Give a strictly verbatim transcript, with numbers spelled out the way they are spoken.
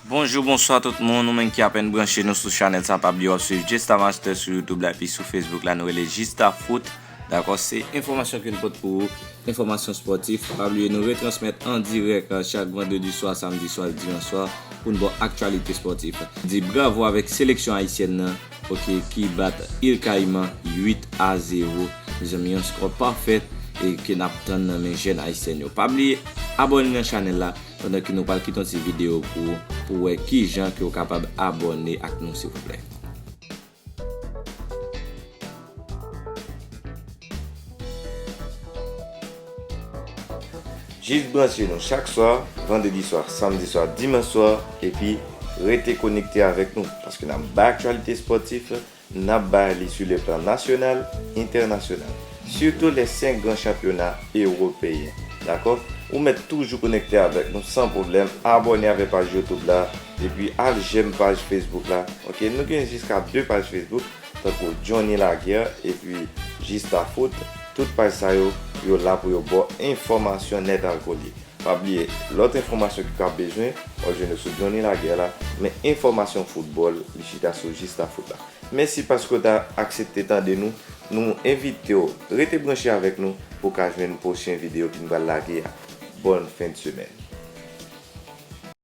Bonjou, bonswa tout moun, ou menm ki apèn branche nou sou chanèl sa, pa bliye w ap swiv Jista Master sou YouTube la, epi sou Facebook la, nou rele Jista Foot. Dakò, se enfòmasyon ke n pote pou ou, enfòmasyon spòtif. Pa bliye nou retransmèt an dirèk, euh, chak vandredi swa, samdi swa, dimanch swa pou n ba w aktyalite spòtif. Di bravo avèk seleksyon ayisyèn nan, oke, ki bat Îles Caïmans uit a zewo. Mezanmi, yon skò pafè e ke n ap tann nan men jèn ayisyèn yo. Pa bliye abòne nan chanèl la pandan ke nou pral kite yon ti videyo pou ou, pou wè kijan ke w kapab abòne ak nou, silvouplè. Jis branche nou chak swa, vandredi swa, samdi swa, dimanch swa, epi rete konekte avèk nou, paske n ap bay aktyalite spòtif, n ap bay li sou le plan nasyonal, entènasyonal. Sitou lè senk gran chanpyona ewopeyen. Dakò? Ou mèt toujou konekte avèk nou san pwoblèm. Abòne avèk paj YouTube la, epi al jèm paj Facebook la. Oke, nou gen jiska de paj Facebook, tankou Johnny Laguerre epi Jista Foot. Tout paj sa yo, yo la pou yo ba w enfòmasyon nèt al kole. Pa bliye, lòt enfòmasyon ki w ka bezwen, w ap jwenn yo sou Johnny Laguerre la, men enfòmasyon foutbòl, li chita sou Jista Foot la. Mèsi paske w ta aksepte tande nou. Nou envite w rete branche avèk nou pou w ka jwenn pwochen videyo ki n pral lage a. Bòn fen de semèn.